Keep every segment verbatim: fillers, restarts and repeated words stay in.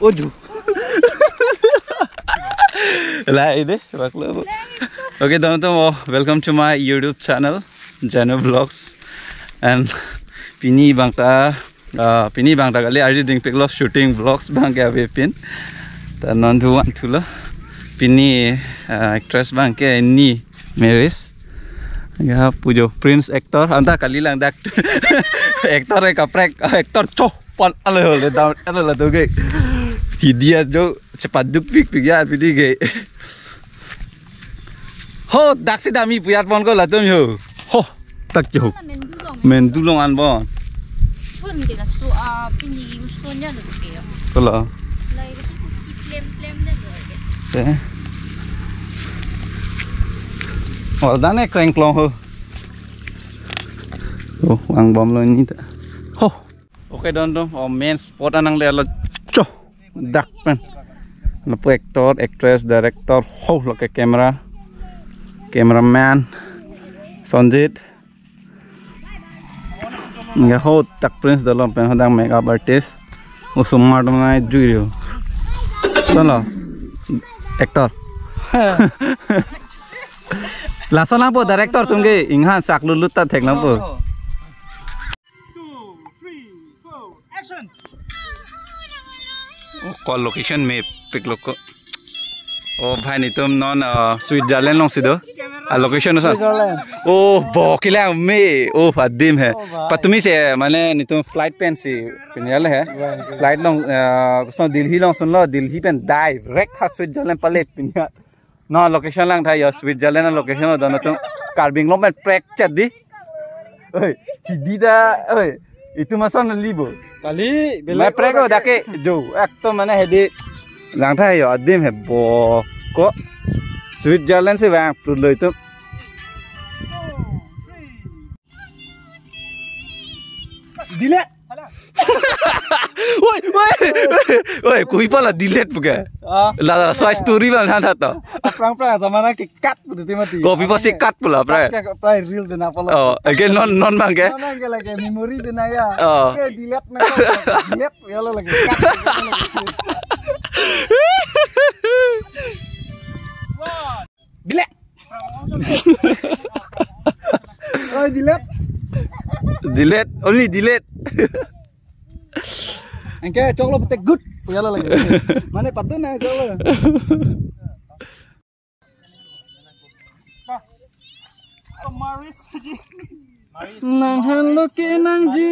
Oju. Lahai dei, baklo. Okay, don atum, oh, welcome to my YouTube channel, Janu Vlogs. And pini abang ta, ah, pini abang ta kali arju dingpiklo, shooting vlogs abang ke avepin. Ta non thu an thulo. Pini, ah, actress abang ke ni marriage. Ya, pujo Prince actor, anta kalilang dak. Actor e kaprek, actor cho. Pon alo le dam alo la doge. Hidia jo chepaduk pikpik ya pidi ke. Ho, daksi dami puyat pon ko latum ho. Ho, tak jo. Mendulong. Mendulong an bon. Pun kita su, ah, pini usonya lo ke. Kala. Lai itu si klem klem dan lo ke. Eh. Wal dan e kreng klong ho. Oh, ang bom lo ini ta. Ho. Okay, don atum, oh, main spot anang le alo cho dak pen. Lapu actor, actress, director, ho lake camera, cameraman, Sonjit. Nge ho tak Prince dolo pen ho dak makeup artist. Osomar atum nai jui rio. Solo actor. Lason lang po director atum ke inghan sak lulut ta thek lang po. Two, three, four, action. Oh, ko location mepiklo ko. Oh, bhai, netum non, ah, Switzerland alongsi do. Ah, location ason. Switzerland. Oh, bo kilang me. Oh, adim he. Oh, bhai. Patumi si, mane netum flight pensi pini le he. Right. Flight along, ah, so Delhi alongsi lo, Delhi pen direct ha Switzerland pale pini. No, location lang tha yo, Switzerland location lo don atum. Karbi Anglong pen prek chat dei. Oi, hidi ta, oi, itum ason libo. Kali, belek prek ko dake jo, ekdom mane hedi lang tha yo, adim he bo ko. Switzerland si vang prut lo itum. Delete. Oi, oi, oi, oi, kui pala delete buka. Ah. La, la, so story bang than tha to. Aphrang phrang zamana ke cut putu ti mati. Kopi pasti cut pula, prai. Cut ke, prai reel bena pala. Oh, again non, non bang ke? Non bang ke lagi memory bena ya. Oh. Oke, delete na. Delete ya lo lagi. Cut. Delete. Oi, delete. Delete, only delete. Anke choklo pute good. Yalo lagi. Mane patun na choklo. Nang halo ke nangji.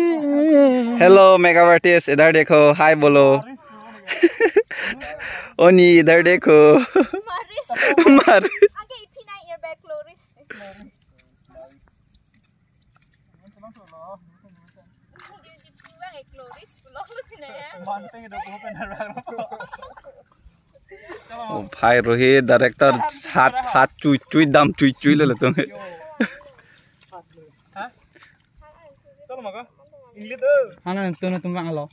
Hello, makeup artist, idhar dekho, hi bolo. Oni, idhar dekho. Maris. Maris. Anke iphi nang earbag Loris. Oh, bhai Rohit, director, hat, hat chui chui, dam chui chui lo latum. Hana, tuna tumbang alo.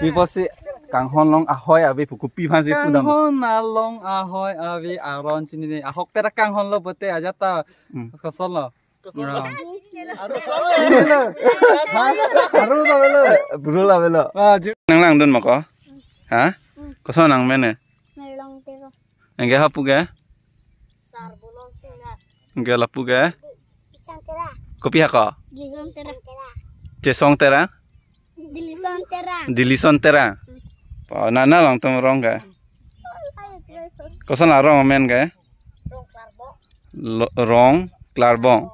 Pi pusi kanghon along ahoi ave pu kopi aphansi pudam. Kanghon along ahoi ave aron chinine. Ahok pera kanghon lo pote ajat ta. Hmm. Kosonlo. Kosonlo. Aru lo. Aru lo velo. Bro la velo. Ah, ju- Nang langdun ma ko? Ha? Koson nang amen e? Merlong Tero. Anke hapu ke? Sarbulong Singnar. Anke lapu ke? Chesong Terang. Kopi hako? Dilison Terang. Chesong Terang? Dilison Terang. Dilison Terang. Oh, nana along atum arong ke? Koson arong amen ke? Rong Klarbong. Lo-, Rong Klarbong.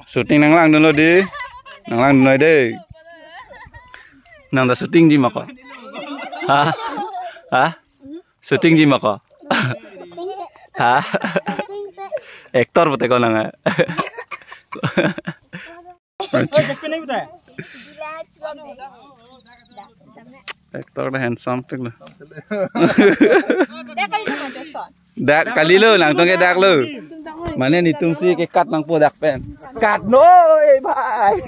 Shooting nang langdunlo dei. Nang langdunlo dei. Nang ta shooting ji ma ko? Ha? Ha? Shooting ji ma ko? Ha? Actor pote ko nang. Actor ta handsome tik lo. Dak kalilo, nangtum ke dak lo. Mane netum si ke cut nangpo dak pen. Cut noi, bhai.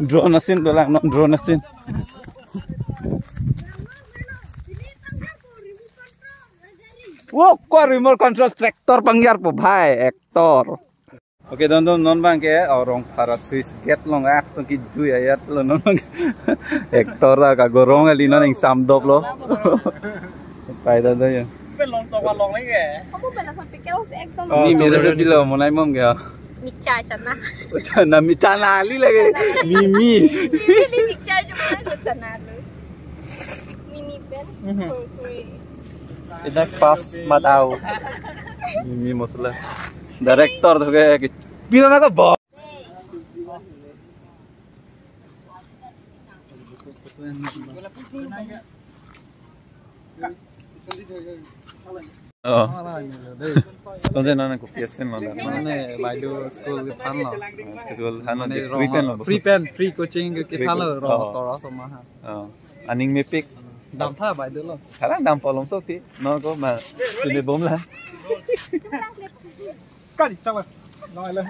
Drone asin dolang non, drone asin. Wo, ko remote control tractor pangyarpo, bhai, actor. Oke, don don, non abang ke, oh, Rongphar a-sluice gate along ak tong kejui ajat lo non abang ke. Actor ta kagorong kali, non ingsam doplo. Pai ta do ya. Pen long tok long lagi. Kamu pernah sampai ke os ek ton. Oh, ni mere se pilo, monai mom ke. Micha chana. Chana, mi chana ali lagi. Mimi. Mimi li micha chana, chana lo. Mimi pen. Mhm. Koi, koi. Idak pas mat au. Mimi masala. Director tu ke, ke pilo na ko bo. Oh. Tonje nana kopi asin lo da. Mane baideo school kethan lo. School han lo. Mane de free pen lo. Free pen, free coaching kethan lo, oh, Rong Sora Soma ha. Oh. Aning mepik. Dam tha baideo lo. Hala dam polom so pi. No ko ma suni bom la. Kali, chalo. No, no.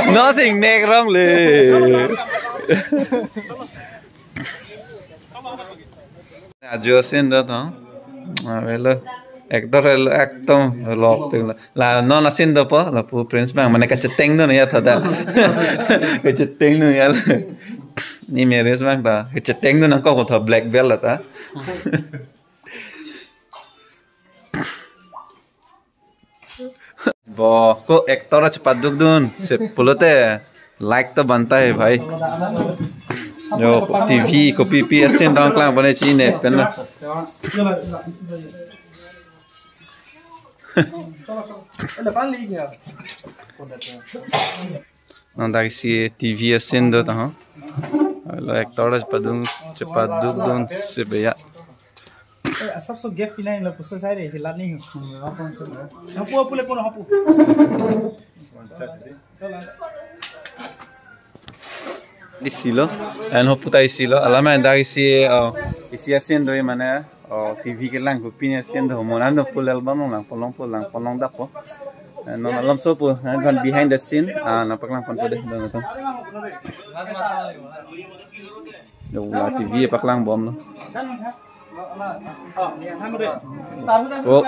Nothing nek wrong le. Ajo asin do to. Ah, hello. Actor hello, actor lok ting la. La non asin dopo, lapu Prince abang mane kacheteng dun ya thada. Kacheteng dun ya. Ni mere abang ta kacheteng dun nangkok ko tho, black belt la ta. Bo, ko actor chepaduk dun, sep pulote, like to banta hai bhai. Jo, T V, kopi pi asin dong klang pone chine, pen lo. Non dak isi T V asin do ta ho. Lo actor chepaduk, chepaduk dun sep ya. Eh, asap so gap pinai lo pusa sai re, hilat ni. Hapu, hapu le pon hapu. Isi lo, en hapu ta isi lo. Alama dak isi, oh, isi asin do mane, oh, T V kelang kopi asin do, monan do full album lang polong po, lang polong dap po. Eh, non alam so po, eh, kan behind the scene, ah, nangpaklang pon po de, dong to. Yo, la T V paklang bom lo. Oh.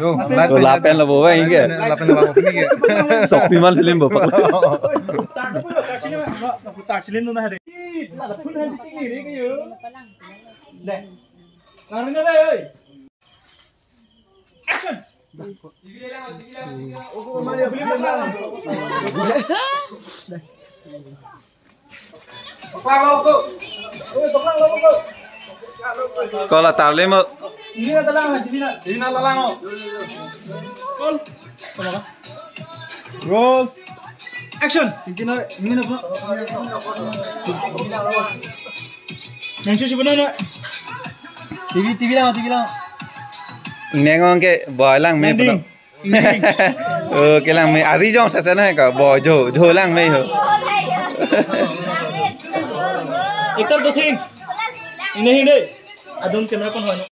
Yo, lapen lapen lo bo ba ingke. Lapen lapen lo bo ingke. Shaktiman film bo paklang. Action. Ko la tarle mo. Roll. Action. Nang cuci benar na. T V, T V lang, T V lang. Neng ong ke boy lang me. Nanding. Nanding. Oh, kelang me. Ari jong sasa na ka. Bo jo, jo lang me ho. Actor do sing. Ini, ini. Adun camera pon ho.